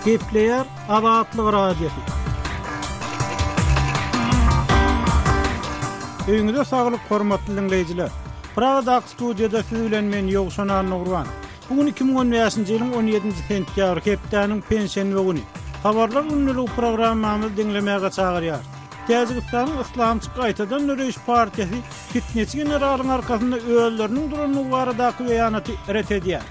Gepleýär Azatlyk Radiosy. Öýüňize saglyk hormatly diňleýjiler! Pragadaky studiýada siz bilen men Ýowşan Annagurban. Bu gün 2015-nji ýylyň 17-nji sentýabry hepdäniň penşenbe güni. Habarlar gündeligi programmamyzy diňlemäge çagyrýarys. Täjigistanyň Yslamçy gaýtadan döreýiş partiýasy pitneçi generalyň arkasynda özleriniň durandygy baradaky beýanaty ret edýär.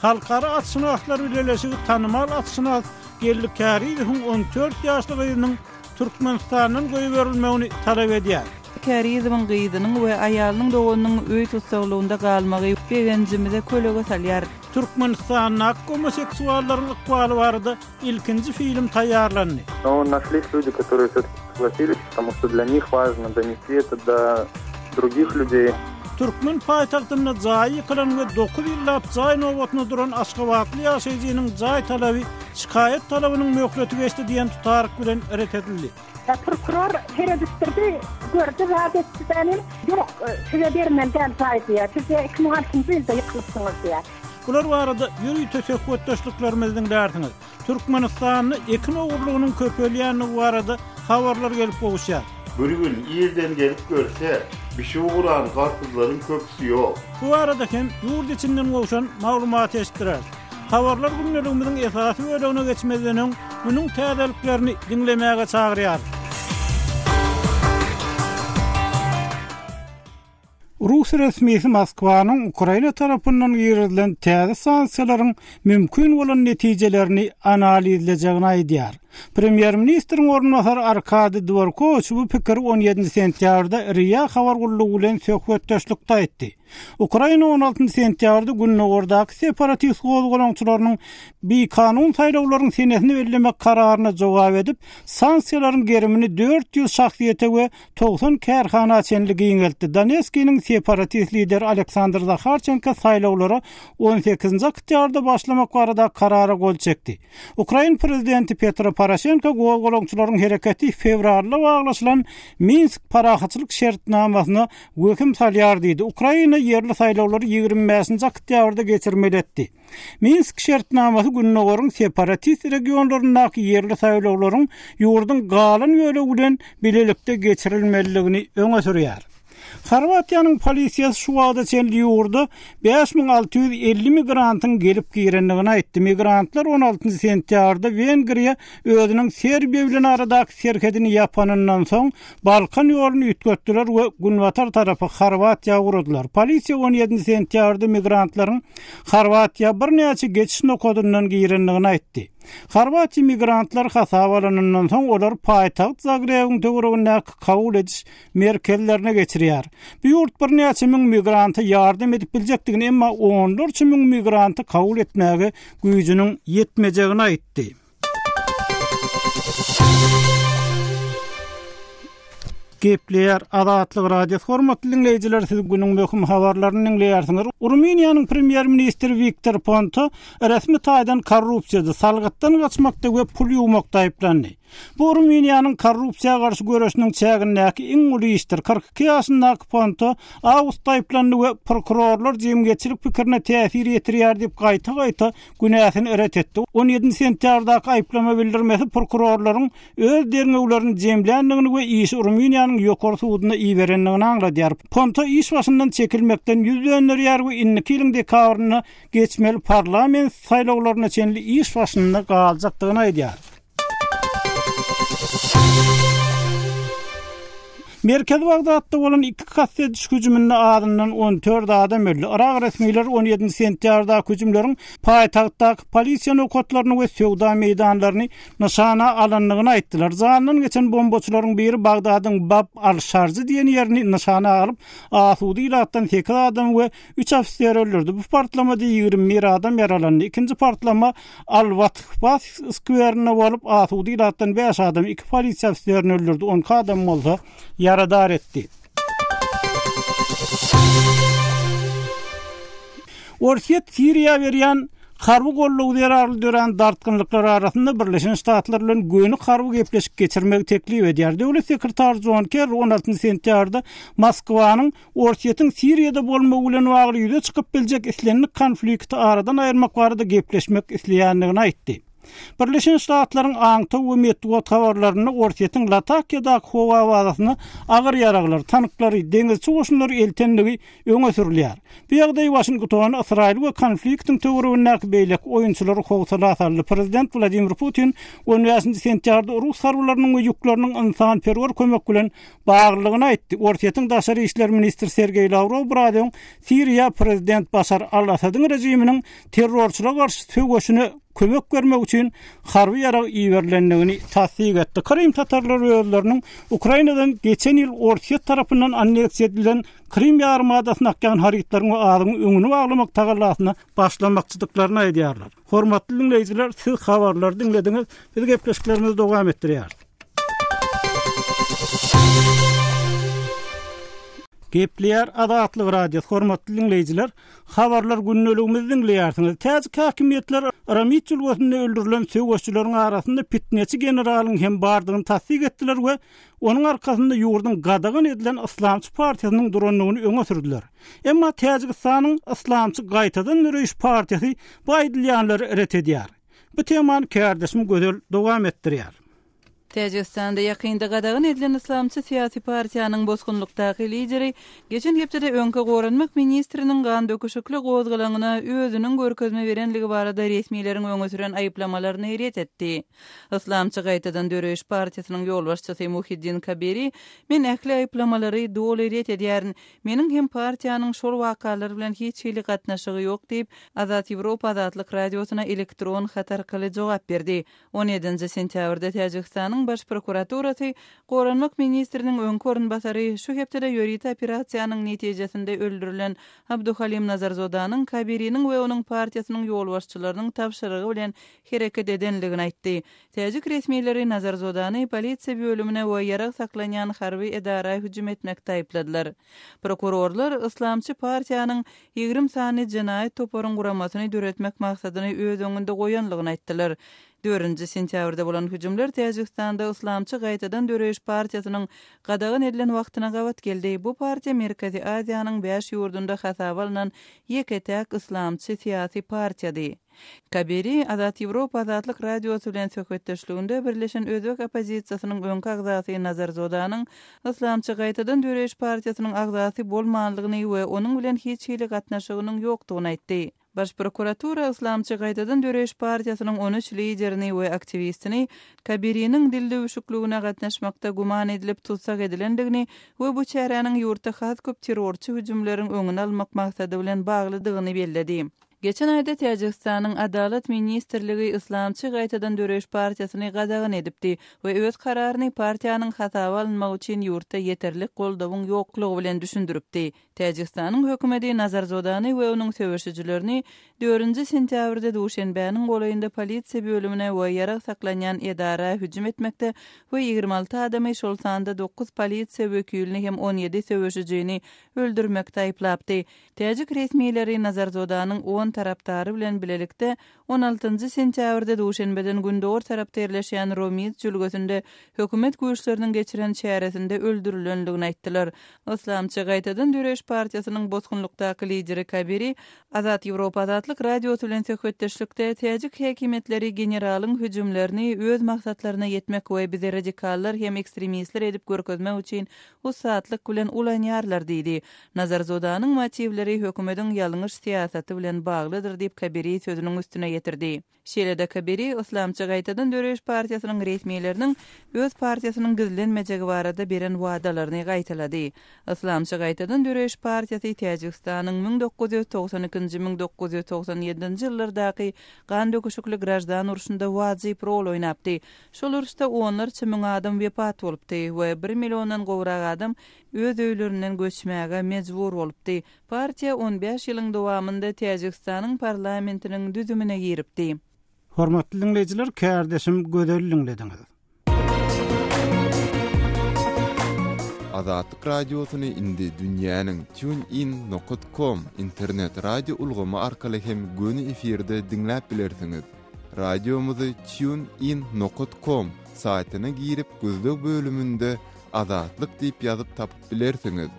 Halkara atşynaslar bileleşigi tanymal atşynas Geldi Kärizowyň 14 ýaşly gyzynyň Türkmenistandan goýberilmegini talap edýär. Kärizowyň gyzynyň we aýalynyň doganynyň öý tussaglygynda galmagy begenjimize kölege salýar. Türkmenistandaky gomoseksuallaryň ykbaly barada ilkinji film taýýarlandy. No naşlis lýudi, kotorye wsýo-taki soglasilis, potomu çto dlýa nih wažno donesti eto do drugih lýudey. Türkmen paýtagtynda jaýy ýykylan we dokuz ýyllap jaý nobatyna duran aşgabatly ýaşaýjynyň jaý talaby şikaýat talabynyň möhleti geçdi diýen tutaryk bilen ret edildi. Prokuror seredişdirdi, gördi, zat etdi dänim, ýok, size bermeli däl jaý diýýär, siz diýýär, 2006-njy ýylda ýykylypsyňyz diýýär. Bular barada ýörite söhbetdeşliklerimizi diňlärsiňiz. Türkmenistanda ekin ogurlygynyň köpelýändigi barada habarlar gelip gowuşýar. Bir gün irden gelip görse, bişip ugran garpyzlaryň köpüsi ýok. Bu barada hem ýurt içinden gowşan maglumaty eşitdireris. Habarlar gündeligimiziň esasy bölegine geçmezden öň, günüň täzeliklerini diňlemäge çagyrýarys. Rus resmisi Moskwanyň Ukraina tarapyndan girizilen täze sanksiýalaryň mümkin bolan netijelerini analizlejegini aýdýar. Premýer-ministriň orunbasary Arkadiý Dworkowiç bu pikiri on ýedinji sentýabrda RIA habar gullugy bilen söhbetdeşlikde aýtdy. Ukraina on altynjy sentýabrda gündogardaky separatist gozgalaňçylarynyň bikanun saýlawlaryň senesini bellemek kararyna jogap edip, sanksiýalaryň gerimini 400 şahsyýete we 90 kärhana çenli giňeltdi. Donetskiniň separatist lideri Aleksandr Zaharçenko saýlawlara on sekizinji oktýabrda başlamak barada karara gol çekdi. Ukrain prezidenti Petro Poroşenko gozgalaňçylaryň hereketi fewralda baglaşylan Minsk parahatçylyk şertnamasyna wehim salýar diýdi. Ukraina ýerli saýlawlary 25-nji oktýabrda geçirmeli etdi. Minsk şertnamasy Gündogaryň separatist regionlaryndaky ýerli saýlawlaryň ýurduň galan bölegi bilen bilelikde geçirilmelidigini öňe sürýär. Horwatiýanyň polisiýasy şu wagta çenli ýurda 5650 migrantyň gelip girendigini aýtdy. Migrantlar on altynjy sentýabrda Wengriýa özüniň Serbiýa bilen aradaky serhedini ýapanyndan soň, Balkan ýoluny üýtgetdiler we günbatar tarapa, Horwatiýa ugradylar. Polisiýa on ýedinji sentýabrda migrantlaryň Horwatiýa birnäçe geçiş nokadyndan girendigini aýtdy. Horwatiýa migrantlar hasaba alanyndan soň, olary paýtagt Zagrebiň töweregindäki kabul ediş merkezlerine geçirýär. Bu ýurt birnäçe müň migranta ýardam edip biljekdigini, emma onlarça müň migranty kabul etmäge güýjüniň ýetmejegini aýtdy. Gepleýär Azatlyk Radiosy hormatly diňleýjiler siz günüň möhüm habarlaryny diňleýärsiňiz. Rumyniýanyň premýer-ministri Wiktor Ponta resmi taýdan korrupsiýada, salgytdan gaçmakda we pul ýuwmakda aýyplandy. Bu Rumyniýanyň korrupsiýa garşy göreşiniň çägindäki iň uly işdir. 42 ýaşyndaky Ponta awgustda aýyplandy we prokurorlar jemgyýetçilik pikirine täsir ýetirýär diýip gaýta-gaýta günäsini ret etdi. On ýedinji sentýabrdaky aýyplama bildirmesi prokurorlaryň öz derňewlerini jemländigini we işi Rumyniýanyň Ýokary suduna iberendigini aňladýar. Ponta iş başyndan çekilmekden ýüz dönderýär we indiki ýylyň dekabrynda geçmeli parlament saýlawlaryna çenli iş başynda galjakdygyny aýdýar. Merkezi Bagdatda bolan iki kast ediş hüjüminde azyndan 14 adam öldi. Yrak resmileri 17 sentýabrdaky hüjümleriň paýtagtdaky polisiýa nokatlaryny we söwda meýdanlaryny nyşana alandygyny aýtdylar. Janyndan geçen bombaçylaryň biri Bagdadyň Bab al-Şarjy diýen ýerini nyşana alyp, asuda ilatdan sekiz adamy we üç ofiseri öldürdi. Bu partlamada 21 adam ýaralandy. Ikinji partlama Al-Wathbas skwerinde bolup, asuda ilatdan bäş adam, iki polisiýa ofiserini öldürdi, 12 adamy bolsa ýaradar etdi. Orsýet Siriýa berýän harby goldawy zerarly dörän dartgynlyklar arasynda Birleşen Ştatlar bilen göni harby gepleşik geçirmegi teklip edýär. Döwlet sekretary Jon Kerri 16 sentýabrda Moskwanyň Orsýetiň Siriýada bolmagy bilen bagly ýüze çykyp biljek islendik konflikti aradan aýyrmak barada gepleşmek isleýändigini aýtdy. Birleşen Ştatlaryň aňtaw we metbugat habarlarynda Orsýetiň Latakiýadaky howa bazasyna agyr ýaraglary, tanklary, deňizçi goşunlary eltendigi öňe sürülýär. Bu ýagdaý Waşingtony Ysraýyl we konfliktiň töweregindäki beýleki oýunçylary howsala saldy. Prezident Wladimir Putin on bäşinji sentýabrda rus harbylarynyň we ýükleriniň ynsanperwer kömek bilen baglydygyny aýtdy. Orsýetiň daşary işler ministri Sergeý Lawrow biraz öň Siriýa prezident Başar al-Assadyň režiminiň terrorçylyga garşy söweşine kömek bermek üçin harby ýarag iberilendigini tassyk etdi. Krym tatarlary özleriniň Ukrainadan geçen ýyl Orsýet tarapyndan anneksiýa edilen Krym ýarymadasyna akýan harytlaryň we azygyň öňüni baglamak tagallasyna başlamakçydyklaryny aýdýarlar. Hormatly diňleýjiler, siz habarlary diňlediňiz. Biz gepleşiklerimizi dowam etdirýäris. Gepleýär Azatlyk Radiosy, hormatly diňleýjiler, habarlar gündeligimizi diňleýärsiňiz. Täjik häkimiýetleri Ramit jülgesinde öldürilen söweşçileriň arasynda pitneçi generalyň hem bardygyny tassyk etdiler we onuň arkasynda ýurduň gadagan edilen Yslamçy partiýasynyň durandygyny öňe sürdüler. Emma Täjigistanyň Yslamçy gaýtadan döreýiş partiýasy bu aýdylýanlary ret edýär. Bu temany kärdeşim Gözel dowam etdirýär. Täjigistanda ýakynda gadagan edilen yslamçy syýasy partiýanyň bosgunlykdaky lideri geçen hepdede öňki goranmak ministriniň gandöküşikli gozgalaňyna özüniň görkezme berenligi barada resmileriň öňe süren aýyplamalaryny ret etdi. Yslamçy gaýtadan döreýiş partiýasynyň ýolbaşçysy Muhiddin Kabiri, Men ähli aýyplamalary doly ret edýärin. Meniň hem partiýanyň şol wakalar bilen hiç hili gatnaşygy ýok diýip, Azat Ýewropa Azatlyk Radiosyna elektron hat arkaly jogap berdi. On ýedinji sentýabrda Täjigistanyň Baş prokuraturasy Goranmak ministriniň öňki orunbasary, şu hepdede ýörite operasiýanyň netijesinde öldürilen Abduhalim Nazarzodanyň Kabiriniň we onuň partiýasynyň ýolbaşçylarynyň tabşyrygy bilen hereket edendigini aýtdy. Täjik resmileri Nazarzodany polisiýa bölümine we ýarag saklanýan harby edara hüjüm etmekde aýypladylar. Prokurorlar Yslamçy partiýanyň 20 sany jenaýat toparyň guramasyny döretmek maksadyny öz öňünde goýanlygyny aýtdylar. Dördünji sentýabrda bolan hüjümler Täjigistanda Yslamçy gaýtadan döreýiş partiýasynyň gadagan edilen wagtyna gabat geldi. Bu partiýa Merkezi Aziýanyň bäş ýurdunda hasaba alnan ýeke-täk yslamçy syýasy partiýady. Kabiri Azat Ýewropa Azatlyk Radiosy bilen söhbetdeşliginde Birleşen özbek oppozisiýasynyň öňki agzasy Nazarzodanyň Yslamçy gaýtadan döreýiş partiýasynyň agzasy bolmanlygyny we onuň bilen hiç hili gatnaşygynyň ýokdugyny aýtdy. Baş prokuratura Yslamçy gaýtadan döreýiş partiýasynyň 13 liderini we aktiwistini Kabiriniň dildüwüşükligine gatnaşmakda güman edilip tussag edilendigini we bu çäräniň ýurtda has köp terrorçy hüjümleriň öňüni almak maksady bilen baglydygyny belledi. Geçen aýda Täjigistanyň Adalat ministrligi Yslamçy gaýtadan döreýiş partiýasyny gadagan edipdi we öz kararyny partiýanyň hasaba alynmagy üçin ýurtda ýeterlik goldawyň ýoklugy bilen düşündiripdi. Täjigistanyň hökümeti Nazarzodany we onuň söweşijilerini dördünji sentýabrda Duşenbäniň golaýynda polisiýa bölümine we ýarag saklanýan edara hüjüm etmekde we 26 adamy, şol sanda dokuz polisiýa wekilini hem 17 söweşijini öldürmekde aýyplapdy. Täjik resmileri Nazarzodanyň on tarapdary bilen bilelikde on altynjy sentýabrda Duşenbeden gündogar tarapda ýerleşýän Romiz jülgesinde hökümet güýçleriniň geçiren çäresinde öldürilendigini aýtdylar. Yslamçy Gaýtadan döreýiş partiýasynyň bosgunlykdaky lideri Kabiri Azat Ýewropa Azatlyk Radiosy bilen söhbetdeşlikde täjik häkimiýetleri generalyň hüjümlerini öz maksatlaryna ýetmek we bizi radikallar hem ekstremistler edip görkezmek üçin ussatlyk bilen ulanýarlar diýdi. Nazarzodanyň motiwleri hökümediň ýalňyş syýasaty bilen baglydyr diýip Kabiri sözüniň üstüne ýetirdi. Şeýle-de Kabiri Yslamçy gaýtadan döreýiş partiýasynyň resmileriniň öz partiýasynyň gizlenmejegi barada beren wadalaryny gaýtalady. Yslamçy gaýtadan döreýiş partiýasy Täjigistanyň 1992-nji 1997-nji ýyllardaky gandöküşikli graždan urşunda wajyp rol oýnapdy. Şol uruşda onlarça müň adam wepat bolupdy we bir milliondan gowrak adam öz öýlerinden göçmäge mejbur bolupdy. Partiýa on bäş ýylyň dowamynda Täjigistanyň parlamentiniň düzümine giripdi. Hormatly diňleýjiler, kärdeşim Gözeli diňlediňiz. Azatlyk Radiosyny indi dünýäniň TuneIn nokat com internet radio ulgamy arkaly hem göni efirde diňläp bilersiňiz. Radiomyzy TuneIn nokat com saýtyna girip gözleg bölüminde Azatlyk diýip ýazyp tapyp bilersiňiz.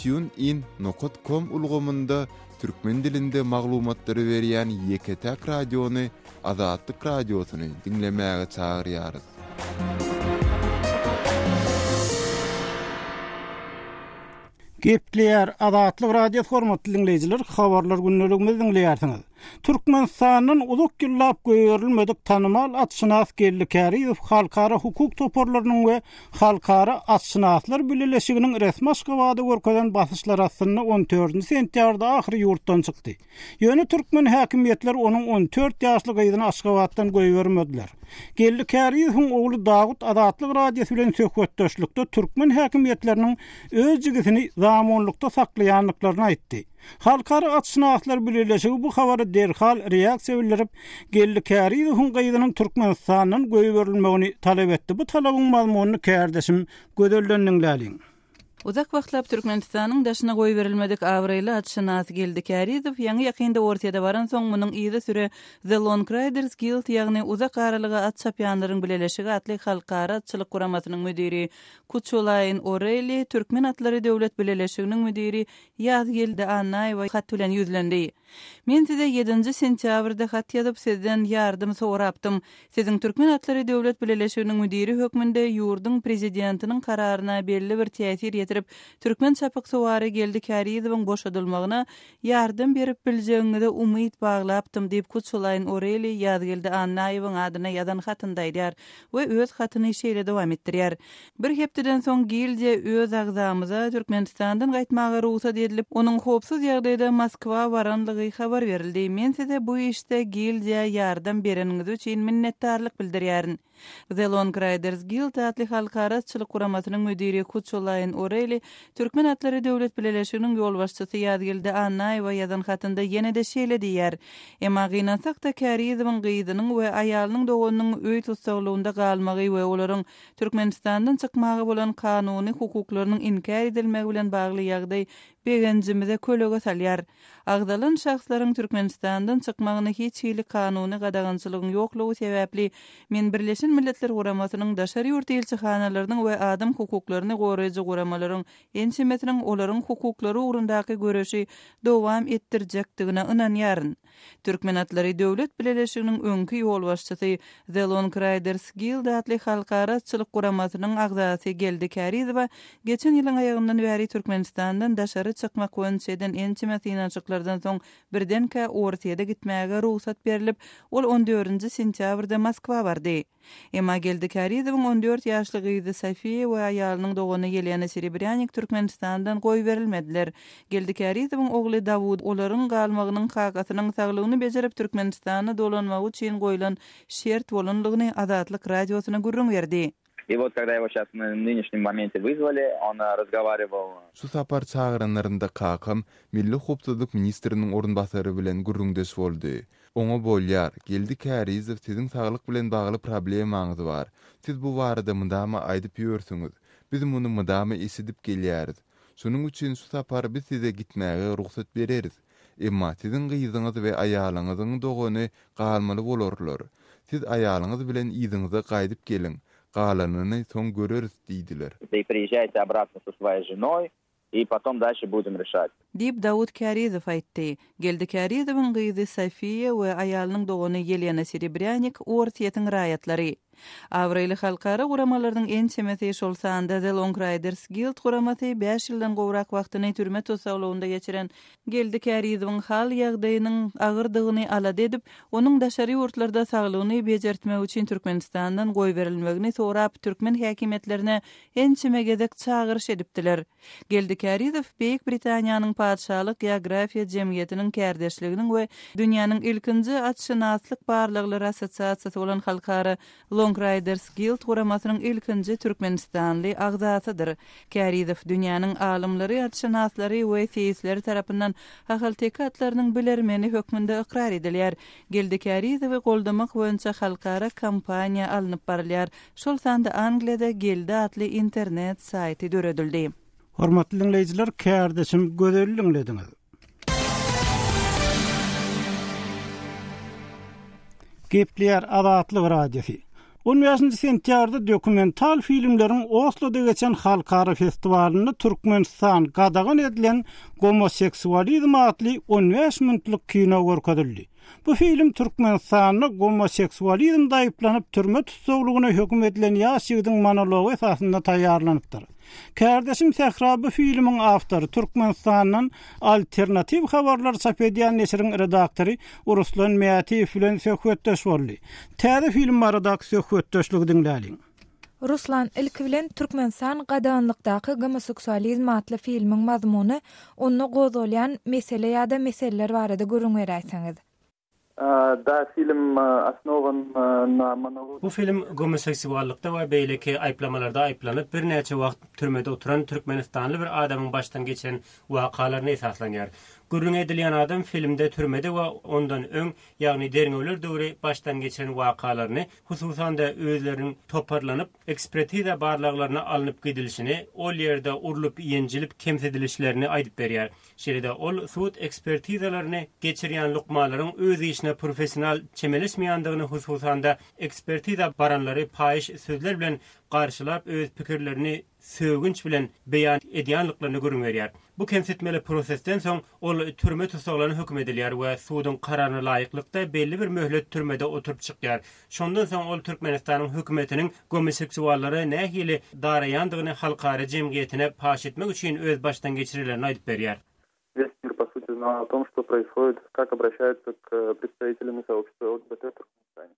Tune in nokat kom ulgamynda türkmen dilinde maglumatlary berýän ýeke-täk radiony. Azatlyk Radiosyny diňlemäge çagyrýarys. Gepleýär Azatlyk Radiosy hormatly diňleýjiler habarlar gündeligimizi diňleýärsiňiz. Türkmenistandan uzak ýyllap goýberilmedik tanymal atşynas Geldi Kärizow halkara hukuk toparlarynyň we Halkara atşynaslar bileleşiginiň resmi Aşgabada görkezen basyşlary astynda on dördünji sentýabrda ahyry ýurtdan çykdy. Ýöne türkmen häkimiýetleri onuň 14 ýaşly gyzyny Aşgabatdan goýbermediler. Geldi Kärizowyň ogly Dawut Azatlyk Radiosy bilen söhbetdeşlikde türkmen häkimiýetleriniň öz jigisini zamunlykda saklaýandyklaryny aýtdy. Halkara atşynaslar bileleşigi bu habara derhal reaksiýa bildirip, Geldi Kärizowyň gyzynyň Türkmenistandan goýberilmegini talap etdi. Bu talabyň mazmunyny kärdeşim Gözelden diňläliň. Uzak wagtlap Türkmenistanyň daşyna goýberilmedik abraýly atşynas Geldi Kärizow ýaňy-ýakynda Orsýede baransoň, munuň yzysüre The Long Riders Guild, ýagny Uzak aralyga at çapýanlaryň bileleşigi atly halkara atçylyk guramasynyň müdiri Kuçulaýn O'Reilly, Türkmen atlary döwlet bileleşiginiň müdiri Ýazgeldi Annaýewa hat bilen ýüzlendi. Men size ýedinji sentýabrda hat ýazyp, sizden ýardam sorapdym. Siziň Türkmen atlary döwlet bileleşiginiň müdiri hökmünde ýurduň Prezidentiniň kararyna belli bir täsir ýetirip, türkmen çapyksuwary Geldi Kärizowyň boşadylmagyna ýardam berip biljegiňize umyt baglapdym diýip, Kuçulaýn Oreli Ýazgeldi Annaýewiň adyna ýazan hatynda aýdýar we öz hatyny şeýle dowam etdirýär, Bir hepdeden soň gildiýa öz agzamyza Türkmenistandan gaýtmaga rugsat edilip, onuň howpsuz ýagdaýda Moskwa baranlygy habar berildi. Men size bu işde gildiýa ýardam bereniňiz üçin minnetdarlyk bildirýärin. The Long Riders Guild atly halkara atçylyk guramasynyň müdiri Kuçulaýn O'Reilly Türkmen atlary döwlet bileleşiginiň ýolbaşçysy Ýazgeldi Annaýewa ýazan hatynda ýene-de şeýle diýýär, Emma gynansak-da, Kärizowyň gyzynyň we aýalynyň doganynyň öý tussaglygynda galmagy we olaryň Türkmenistandan çykmaga bolan kanuny hukuklarynyň inkär edilmegi bilen bagly ýagdaý begenjimize kölege salýar. Agzalan şahslaryň Türkmenistandan çykmagyna hiç hili kanuny gadagançylygyň ýoklugy sebäpli, men Birleşen Milletler Guramasynyň daşary ýurt ilçihanalarynyň we adam hukuklaryny goraýjy guramalaryň ençemesiniň olaryň hukuklary ugrundaky göreşi dowam etdirjekdigine ynanýaryn. Türkmen atlary döwlet bileleşiginiň öňki ýolbaşçysy, The Long Riders Guild atly halkara atçylyk guramasynyň agzasy Geldi Kärizowa geçen ýylyň aýagyndan bäri Türkmenistandan daşary çykmak boýunça eden ençeme synanyşyklardan soň birdenkä Orsýede gitmäge rugsat berlip, ol on dördünji sentýabrda Moskwa bardy. Emma Geldi Kärizowyň 14 ýaşly gyzy Sofiýa we aýalynyň dogany Ýelena Serebrýanik Türkmenistandan goýberilmediler. Geldi Kärizowyň ogly Dawud olaryň galmagynyň kakasynyň saglygyny bejerip Türkmenistana dolanmagy üçin goýlan şert bolanlygyny Azatlyk Radiosyna gürrüň berdi. I wot kogda ýego şas na nynişnim momente wyzwali, on razgowariwal. Şu sapar çagyranlarynda kakam Milli howpsuzlyk ministriniň orunbasary bilen gürrüňdeş boldy. Oňa bolýar, Geldi Kärizow siziň saglyk bilen bagly problemaňyz bar. Siz bu barada mydama aýdyp ýörsüňiz. Biz muny mydama eşidip gelýäris. Şonuň üçin şu sapar biz size gitmäge rugsat bereris. Emma siziň gyzyňyz we aýalyňyzyň dogany galmaly bolarlar. Siz aýalyňyz bilen yzyňyza gaýdyp geliň, galanyny soň göreris diýdiler. Priýežžaýte obratno so svoýeý ženoý. I potom dalşe budem rişat. Diýip, Dawut Kärizow aýtdy. Geldi Kärizowyň gyzy Sofiýa we aýalynyň dogany Ýelena Serebrýanik Orsýetiň raýatlary. Abraýly halkara guramalarynyň ençemesi, şol sanda The Long Riders Guild guramasy bäş ýyldan gowrak wagtyny türme tussaglygynda geçiren Geldi Kärizowyň hal-ýagdaýynyň agyrdygyny alada edip, onuň daşary ýurtlarda saglygyny bejertmek üçin Türkmenistandan goýberilmegini sorap, türkmen häkimiýetlerine ençeme gezek çagyryş edipdiler. Geldi Kärizow Beýik Britaniýanyň Patyşalyk geografiýa jemgyýetiniň kärdeşliginiň we dünýäniň ilkinji atşynaslyk barlaglary assosiasiýasy bolan halkara Long Riders Guild guramasynyň ilkinji türkmenistanly agzasydyr. Kärizow dünýäniň alymlary, atşynaslary we seýisleri tarapyndan ahalteke atlarynyň bilermeni hökmünde ykrar edilýär. Geldi Kärizowy goldamak boýunça halkara kampaniýa alnyp barylýar. Şol sanda Angliýada Geldi atly internet saýty döredildi. Hormatly diňleýjiler, kärdeşim Gözeli diňlediňiz. Gepleýär Azatlyk Radiosy. On bäşinji sentýabrda dokumental filmleriň Osloda geçen halkara festiwalynda Türkmenistan, gadagan edilen gomoseksualizm atly on bäş minutlyk kino görkezildi. Bu film Türkmenistanda gomoseksualizmde aýyplanyp türme tussaglygyna höküm edilen ýaş ýigidiň monology esasynda taýýarlanypdyr. Kärdeşim Sähra bu filmiň awtory, Türkmenistandan alternatiw habarlary çap edýän neşiriň redaktory Ruslan Mätiýew bilen söhbetdeş boldy. Täze film baradaky söhbetdeşligi diňläliň. Ruslan, ilki bilen Türkmenistan gadaganlykdaky gomoseksualizm atly filmiň mazmuny, onda gozgalýan mesele ýa-da meseleler barada gürrüň beräýseňiz. Da, film osnowan na monolog. Bu film gomoseksuallykda we beýleki aýyplamalarda aýyplanyp, birnäçe wagt türmede oturan türkmenistanly bir adamyň başdan geçiren wakalaryna esaslanýar. Gürrüňi edilýän adam filmde türmede we ondan öň, ýagny derňewler döwri başdan geçiren wakalaryny, hususan-da özleriniň toparlanyp, ekspertiza barlaglaryna alnyp gidilişini, ol ýerde urlup-ýenjilip kemsidilişlerini aýdyp berýär. Şeýle-de ol sud ekspertizalaryny geçirýän lukmanlaryň öz işine professional çemeleşmeýändigini, hususan-da ekspertiza baranlary paýyş sözler bilen garşylap öz pikirlerini sögünç bilen beýan edýänliklerini gürrüň berýär. Bu kemsitmeli prosesden soň ol türme tussaglygyna höküm edilýär we suduň kararyna laýyklykda belli bir möhlet türmede oturyp çykýar. Şondan soň ol Türkmenistanyň hökümetiniň gomoseksuallara nähili daraýandygyny halkara jemgyýetine paş etmek üçin öz başdan geçirenlerini aýdyp berýär. Wes mir po suti znal o tom, çto proishodit, kak obraşaýutsa k predstavitelyam soobşestva LGBT v Turkmenistane.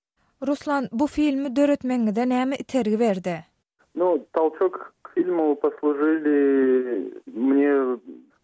Ruslan, bu filmi döretmegiňize näme itergi berdi? Nu, tolçok k filmu poslužili mne.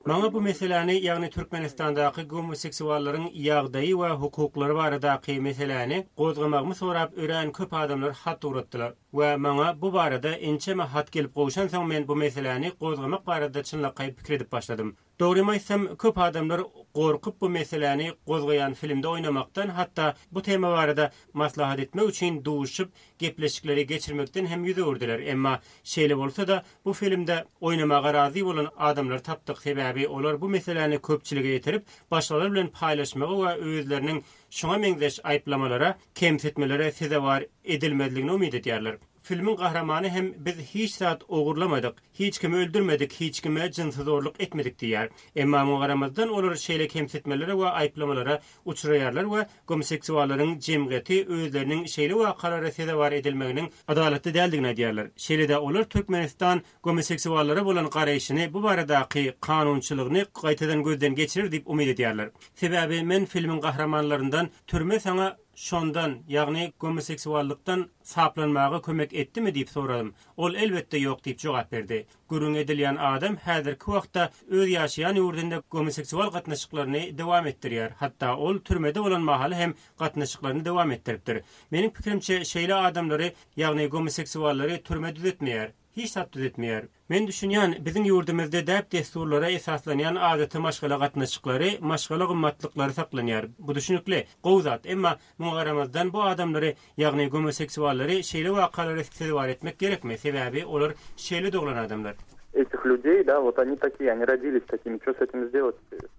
Maňa bu meseläni, ýagny Türkmenistandaky gomoseksuallaryň ýagdaýy we hukuklary baradaky meseläni gozgamagymy sorap örän köp adamlar hat ugratdylar we maňa bu barada ençeme hat gelip gowşansoň men bu meseläni gozgamak barada çynlakaý pikir edip başladym. Dogrymy aýtsam, köp adamlar gorkup bu meseläni gozgaýan filmde oýnamakdan, hatda bu tema barada maslahat etmek üçin duşup gepleşikleri geçirmekden hem ýüz öwürdiler. Emma şeýle bolsa-da, bu filmde oýnamaga razy bolan adamlary tapdyk, sebäbi olar bu meseläni köpçülige ýetirip, başgalar bilen paýlaşmagy we özleriniň şuňa meňzeş aýyplamalara, kemsitmelere sezewar edilmezligini umyt edýärler. Filmiň gahrymany hem biz hiç zat ogurlamadyk, hiç kimi öldürmedik, hiç kime jynsy zorluk etmedik diýýär. Emma muňa garamazdan olar şeýle kemsitmelere we aýyplamalara uçraýarlar we gomoseksuallaryň jemgyýeti özleriniň şeýle wakalara sezewar edilmeginiň adalatly däldigini aýdýarlar. Şeýle-de olar Türkmenistan gomoseksuallara bolan garaýşyny bu baradaky kanunçylygyny gaýtadan gözden geçirer diýip umyt edýärler. Sebäbi men filmiň gahrymanlaryndan türme saňa şondan, ýagny gomoseksuallykdan saplanmaga kömek etdimi diýip soradym. Ol elbetde ýok diýip jogap berdi. Gürrüňi edilýän adam häzirki wagtda öz ýaşaýan ýurdunda gomoseksual gatnaşyklaryny dowam etdirýär. Hatda ol türmede bolan mahaly hem gatnaşyklaryny dowam etdiripdir. Meniň pikirimçe şeýle adamlary, ýagny gomoseksuallary türme düzetmeýär. Hiç zat düzetmeýär. Men düşünýän, biziň ýurdumyzda däp-dessurlara esaslanýan adaty maşgala gatnaşyklary, maşgala gymmatlyklary saklanýar. Bu düşünikli, gowy zat. Emma, muňa garamazdan, bu adamlary, ýagny gomoseksuallary şeýle wakalara sezewar etmek gerekmi? Sebäbi olar şeýle doglan adamlar. Этих людей, да, вот они такие, они родились такими, что с этим сделать?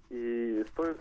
И стоит.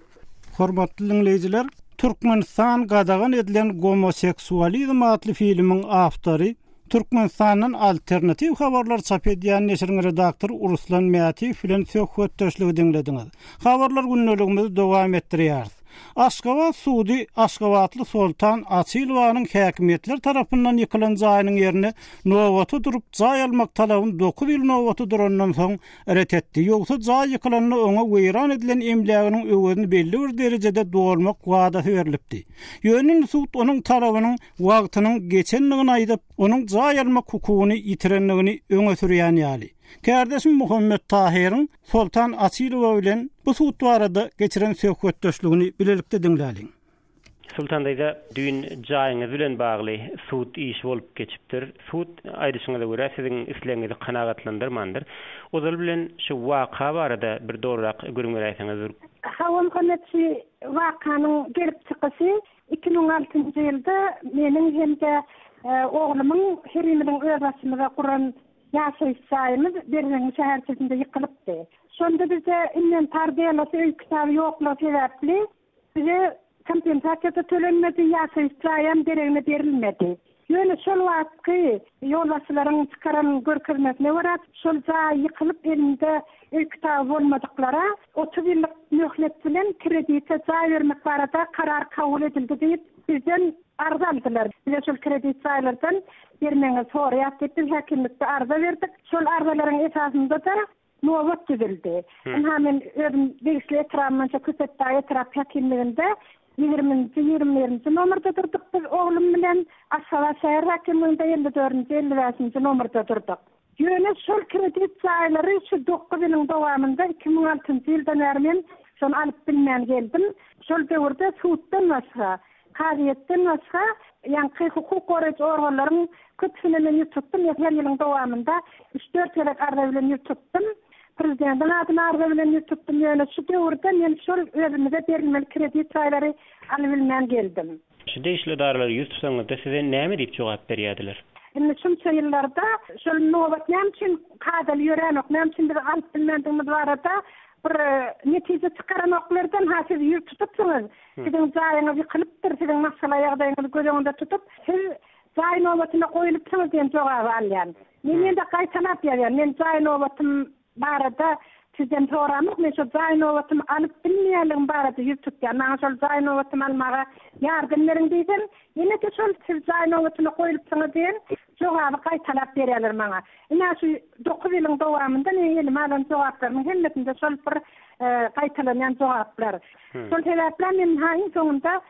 Hormatly diňleýjiler, Türkmenistan gadagan edilen gomoseksualizm atly filmiň awtory Türkmenistandan alternatiw habarlary çap edýän neşiriň redaktory Ruslan Mätiýew bilen söhbetdeşligi diňlediňiz. Habarlar gündeligimizi dowam etdirýäris. Aşgabat sudy aşgabatly Soltan Açylowanyň häkimiýetler tarapyndan ýykylan jaýynyň ýerine nobata durup jaý almak talabyny dokuz ýyl nobata durandan soň ret etdi. Ýogsa jaý ýykylanda oňa weýran edilen emläginiň öwezini belli bir derejede dolmak wadasy berlipdi. Ýöne indi sud onuň talabynyň wagtynyň geçendigini aýdyp, onuň jaý almak hukugyny ýitirendigini öňe sürýän ýaly. Kärdeşim Muhammet Tahyryň Soltan Açylowa bilen bu sud barada geçiren söhbetdeşligini bilelikde diňläliň. Soltan daýza, düýn jaýyňyz bilen bagly sud işi bolup geçipdir. Sud, aýdyşyňyza görä, siziň islegiňizi kanagatlandyrmandyr. Ozaly bilen şu waka barada bir dolurak gürrüň beräýseňiz bir. Hawa, Muhammet, şu wakanyň gelip çykyşy 2006-njy ýylda meniň hem-de oglumyň herimiziň özbaşymyza guran ýaşaýyş jaýymyz Berzeňňi şäherçesinde ýykylypdy. Şonda bizde inwentar delosy, öý kitaby ýoklugy sebäpli bize kompensasiýa-da tölenmedi, ýaşaýyş jaýam deregine berilmedi. Ýöne şol wagtky ýolbaşçylaryň çykaran görkezmesine görä, şol jaý ýykylyp elinde öý kitaby bolmadyklara 30 ýyllyk möhlet bilen kredite jaý bermek barada karar kabul edildi diýip, bizden arza aldylar. Bize şol kredit jaýlardan bermegiňizi soraýas diýip, biz häkimlikde arza berdik. Şol arzalaryň esasynda-da nobat düzüldi. Ynha, men özüm degişli etrabym boýunça Köpetdag etrap häkimliginde ýigriminji, 21-nji nomerde durduk biz oglum bilen. Aşgabat şäher häkimliginde 54-nji, 55-nji nomerde durduk. Ýöne şol kredit jaýlary şu dokuz ýylyň dowamynda, 2006-njy ýyldan bäri men şony alyp bilmän geldim. Şol döwürde suddan başga, kazyýetden başga ýaňky hukuk goraýjy organlaryň köpüsine men ýüz tutdum. Her ýylyň dowamynda üç-dört gezek arza bilen ýüz tutdum. Prezidentiň adyna arza bilen ýüz tutdum. Ýöne şu döwürde men şol özümize berilmeli kredit jaýlary alybilmän geldim. Şu degişli edaralara ýüz tutanyňyzda size näme diýip jogap berýärdiler? Indi şunça ýyllarda şol nobat näme üçin kadaly ýöränok, näme üçin biz alyp bilmändigimiz barada bir netije çykaranoklardan, ha siz ýüz tutupsyňyz, siziň jaýyňyz ýykylypdyr, siziň maşgala ýagdaýyňyzy göz öňünde tutup, siz jaý nobatyna goýulypsyňyz diýen jogaby alýan. Men ýene-de gaýtalap ýazýan, men jaý nobatym barada sizden soramok, men şo jaý nobatymy alyp bilmeýänligim barada ýüz tutýan, maňa şol jaý nobatymy almaga ýardam beriň diýsem, ýene-de şol siz jaý nobatyna goýlupsyňyz diýen jogaby gaýtalap berýärler maňa. Ine şu dokuz ýylyň dowamynda meniň elime alan jogaplarymyň hemmesinde şol bir gaýtalanýan jogaplar. Şol sebäplem men ha iň soňunda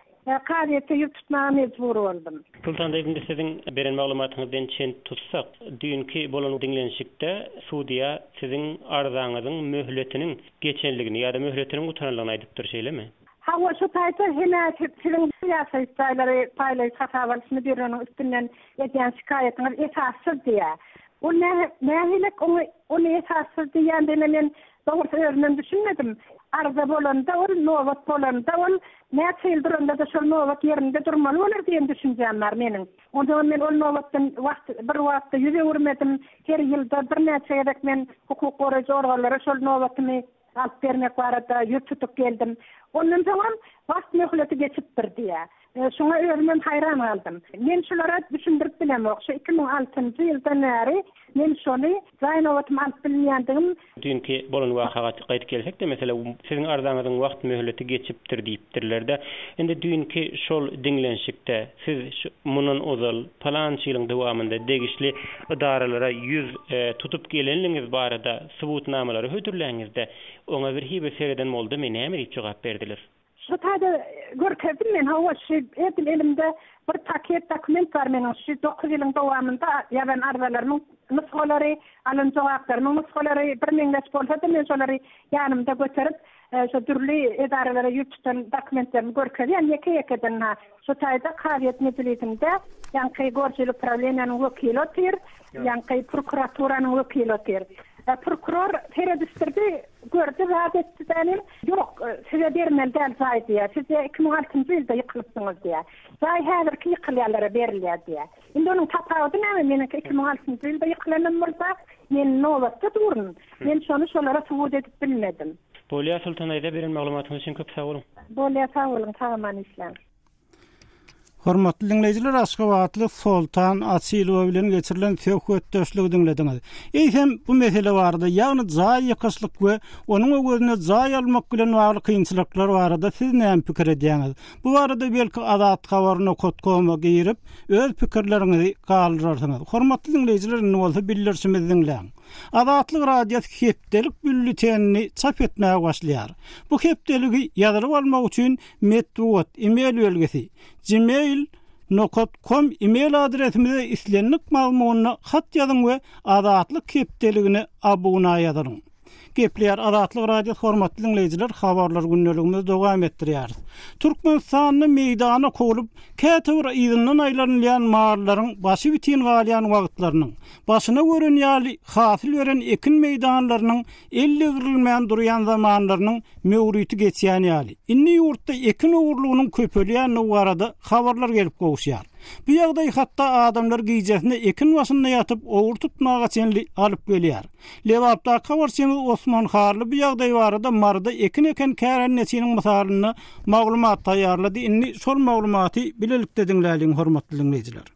Kazyýete ýüz tutmaga mejbur boldum. Sultan daýza indi siziň beren maglumatyňyzdan çen tutsak, düýnki bolan diňlenişikde sudýa siziň arzaňyzyň möhletiniň geçenligini ýa-da möhletiniň gutaranlygyny aýdypdyr, şeýlemi? Hawa, şu taýda hem-ä siziň ýaşaýyş jaýlary paýlaýyş hasaba alyş müdirliginiň üstünden edýän şikaýatyňyz esassyz diýýär. Ol nähilek oňa ony esassyz diýýändigine men Dogrusy özümem düşünmedim. Arza bolanda ol, nobat bolanda ol, näçe ýyl duranda-da şol nobat ýerinde durmaly bolar diýen düşünjäm bar meniň. Onsoňam men ol nobatdan wagt bir wagtda ýüz öwürmedim. Her ýylda birnäçe gezek men hukuk goraýjy organlara şol nobatymy alyp bermek barada ýüz tutup geldim. Ondan soňam wagt möhleti geçipdir diýýär. Şuňa özümem haýran galdym. Men şulara düşündirip bilemok. Şu 2006-njy ýyldan bäri men şony jaý nobatymy alyp bilmeýändigim. Düýnki bolan waka gaýdyp gelsek-de, mesele, siziň arzaňyzyň wagt möhleti geçipdir diýipdirler-de. Indi düýnki şol diňlenişikde siz şu mundan ozal palança ýylyň dowamynda degişli edaralara ýüz tutup gelenligiňiz barada subutnamalary hödürläňizde, oňa birhili sereden boldumy, näme diýip jogap berdiler? Şu taýda görkezdim men, hawa, şu edil elimde bir paket dokument bar meniň, şu dokuz ýylyň dowamynda ýazan arzalarymyň nusgalary, alan jogaplarymyň nusgalary birmeňzeş bolsa-da, men şolary ýanymda göterip, şu dürli edaralara ýüz tutan dokumentlerimi görkezýän ýeke-ýekeden. Ha, şu taýda kazyýet mejlisinde ýaňky gorjil uprawleniýanyň wekili otyr, ýaňky prokuraturanyň wekili otyr. Prokuror seredişdirdi, Gördi, zat etdi dälim. Ýok, size bermeli däl jaý diýýär. Siz diýýär, 2006-njy ýylda ýykylypsyňyz diýýär. Jaý häzirki ýykylýanlara berilýär diýýär. Indi onuň tapawudy näme? Meniňki 2006-njy ýylda ýykylanam bolsa, men nobatda durun. Men şony şolara subut edip bilmedim. Bolýar Soltan daýza beren maglumatyňyz üçin köp sag boluň. Bolýar sag boluň sag-aman işläň. Hormatly diňleýjiler, aşgabatly Soltan Açylowa bilen geçirilen söhbetdeşligi diňlediňiz. Eýsem, bu mesele barada, ýagny jaý ýykyşlyk we onuň öwezine jaý almak bilen bagly kynçylyklar barada siz näme pikir edýäňiz? Bu barada belki azathabar nokat koma girip, öz pikirleriňizi galdyrarsyňyz. Hormatly diňleýjiler, indi bolsa bildirişimizi diňläň. Azatlyk Radiosy hepdelik býulletenini çap etmäge başlaýar. Bu hepdeligi ýazylyp almak üçin Metbugat, e-mail belgisi, gmail nokat kom e-mail adresimize islendik mazmunda hat ýazyň we Azatlyk hepdeligine abuna ýazylyň. Gepleýär Azatlyk Radiosy hormatly diňleýjiler habarlar gündeligimizi dowam etdirýäris. Türkmenistanda meýdana kowlup, käte bir yzyndan aýlanylýan mallaryň başy bitin galýan wagtlarynyň, başyna gören ýaly hasyl beren ekin meýdanlarynyň El degrilmän durýan zamanlarynyň möwriti geçýän ýaly, indi ýurtda ekin ogurlygynyň köpelýändigi barada habarlar gelip gowuşýar. Bu ýagdaý hatda adamlary gijesine ekin başynda ýatyp ogry tutmaga çenli alyp gelýär. Lebapdaky habarçymyz Osman Hally bu ýagdaý barada Maryda ekin eken kärendeçiniň mysalynda maglumat taýýarlady. Indi şol maglumaty bilelikde diňläliň hormatly diňleýjiler.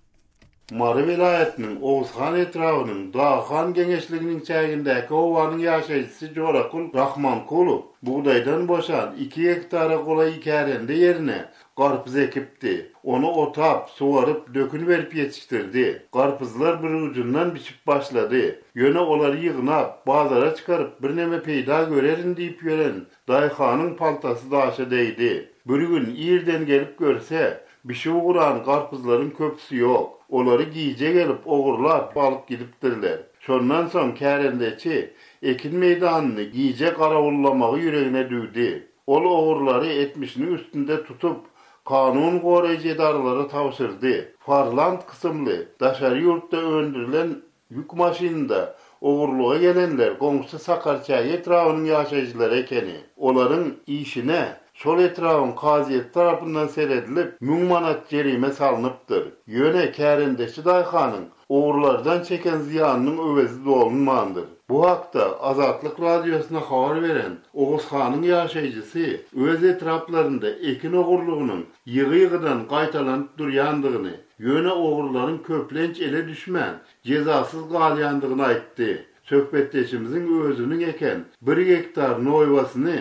Mary welaýatynyň Oguzhan etrabynyň Daghan geňeşliginiň çägindäki obanyň ýaşaýjysy Jorakul Rahmankulow bugdaýdan boşan iki gektara golaý kärende ýerine garpyz ekipdi. Ony otap, suwaryp, dökün berip ýetişdirdi. Garpyzlar birujundan bişip başlady. Ýöne olary ýygnap, bazara çykaryp birneme peýda görerin diýip ýören daýhanyň paltasy daşa degdi. Bir gün irden gelip görse, Bişip ugran garpyzlaryň köpüsi ýok. Olary gije gelip ogurlap alyp gidipdirler. Şondan soň kärendeçi ekin meýdanyny gije garawullamagy ýüregine düwdi. Ol ogurlary etmişiniň üstünde tutup, kanun goraýjy edaralara tabşyrdy. Farland kysymly, daşary ýurtda öndürilen Ýük maşynynda ogurlyga gelenler goňşy Sakarçäge etrabynyň ýaşaýjylary ekeni. Olaryň işine şol etrabyň kazyýeti tarapyndan seredilip, müň manat jerime salnypdyr. Ýöne kärendeçi daýhanyň ogrulardan çeken zyýanynyň öwezi dolunmandyr. Bu hakda Azatlyk Radiosyna habar beren Oguzhanyň ýaşaýjysy öz etraplarynda ekin ogurlygynyň ýygy-ýygydan gaýtalanyp durýandygyny, ýöne ogrularyň köplenç ele düşmän, jezasyz galýandygyny aýtdy. Söhbetdeşimiziň özüniň eken bir gektar noýbasyny,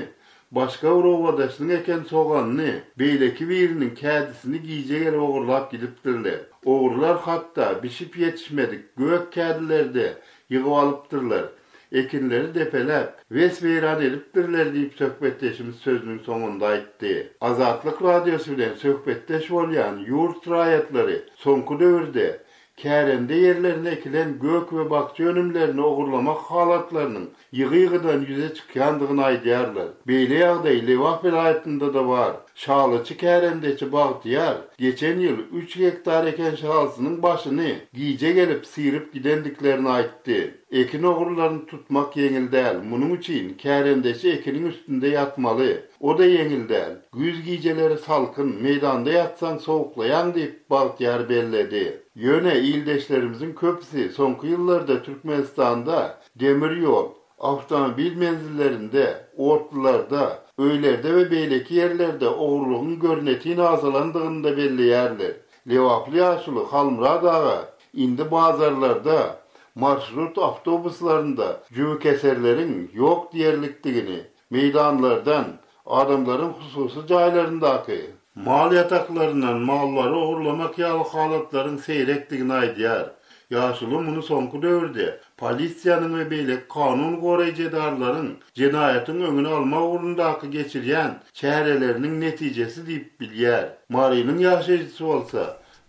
başga bir obadaşynyň eken soganyny, beýleki biriniň kädisini gije gelip ogurlap gidipdirler. Ogrular hatda bişip ýetişmedik gök kädileri-de ýygyp alypdyrlar. Ekinleri depeläp, wes-weýran edipdirler diýip söhbetdeşimiz sözüniň soňunda aýtdy. Azatlyk Radiosy bilen söhbetdeş bolýan ýurt raýatlary soňky döwürde kärende ýerlerine ekilen gök we bakja önümlerini ogurlamak halatlarynyň ýygy-ýygydan ýüze çykýandygyny aýdýarlar. Beýle ýagdaý Lebap welaýatynda-da bar. Şalyçy kärendeçi Bagtyýar geçen ýyl üç gektar eken şalysynyň başyny gije gelip syryp gidendiklerini aýtdy. Ekin ogrularyny tutmak ýeňil däl. Munuň üçin kärendeçi ekiniň üstünde ýatmaly. O-da ýeňil däl. Güýz gijeleri salkyn, meýdanda ýatsaň sowuklaýaň diýip, Bagtyýar belledi. Ýöne ildeşlerimiziň köpüsi soňky ýyllarda Türkmenistanda demir ýol, awtomobil menzillerinde, otlularda, öýlerde we beýleki ýerlerde ogurlygyň görnetin azalandygyny-da belleýärler. Lebaply ýaşuly Halmyrat aga indi bazarlarda, marşrut awtobuslarynda jübükeserleriň ýok diýerlikdigini, meýdanlardan, adamlaryň hususy jaýlaryndaky mal ýataklaryndan mallary ogurlamak ýaly halatlaryň seýrekdigini aýdýar. Ýaşuly muny soňky döwürde polisiýanyň we beýleki kanun goraýjy edaralaryň jenaýatyň öňüni almak ugrundaky geçirýän çäreleriniň netijesi diýip bilýär. Marynyň ýaşaýjysy bolsa,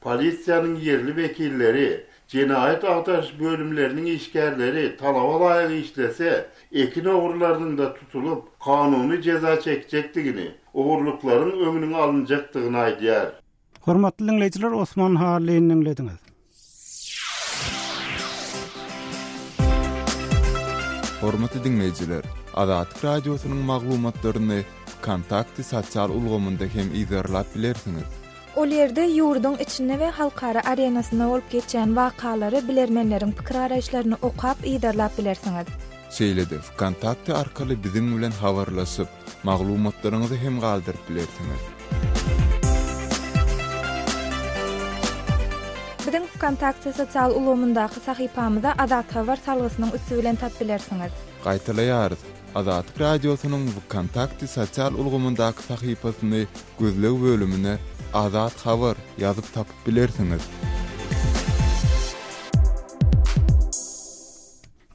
polisiýanyň ýerli wekilleri, jenaýat agtaryş bölümleriniň işgärleri talaba laýyk işlese, ekin ogurlarynyň-da tutulyp, kanuny jeza çekjekdigini, ogurlyklaryň öňüniň alynjakdygyny aýdýar. Hormatly diňleýjiler Osman Hallyny diňlediňiz. Hormatly diňleýjiler, Azatlyk Radiosynyň maglumatlaryny Wkontakte sosial ulgamynda hem yzarlap bilersiňiz. Ol ýerde ýurduň içinde we halkara arenasynda bolup geçýän wakalary, bilermenleriň pikir-garaýyşlaryny okap, yzarlap bilersiňiz. Şeýle-de Wkontakte arkaly biziň bilen habarlaşyp, maglumatlaryňyzy hem galdyryp bilersiňiz. Biziň Wkontakte sosial ulgamyndaky sahypamyza Azathabar salgysynyň üsti bilen tap bilersiňiz. Gaýtalaýarys, Azatlyk Radiosynyň Wkontakte sosial ulgamyndaky sahypasyny gözleg bölümine Azat Habar ýazyp tapyp bilersiňiz.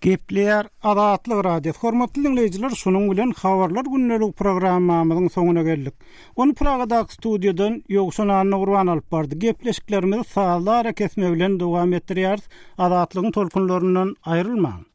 Gepleýär Azatlyk Radiosy. Hormatly diňleýjiler, şunuň bilen Habarlar gündelik programmamyzyň soňuna geldik. Ony Pragadaky studiýadan Ýowşan Annagurban alyp bardy. Gepleşiklerimizi sazly arakesme bilen dowam etdirýäris. Azatlygyň tolkunlaryndan aýrylmaň!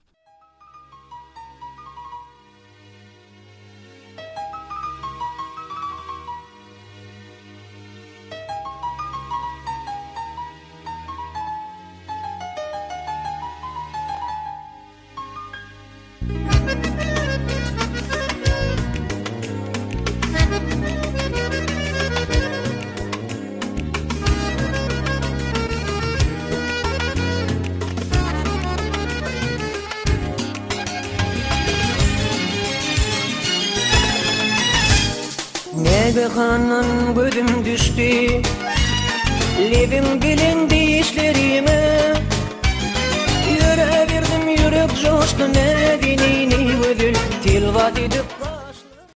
Nägehandan gözüm düşdi. Lebiň bilen dişlerime Ýöräberdim ýürek joşdy näzenini gözel Telwas edip.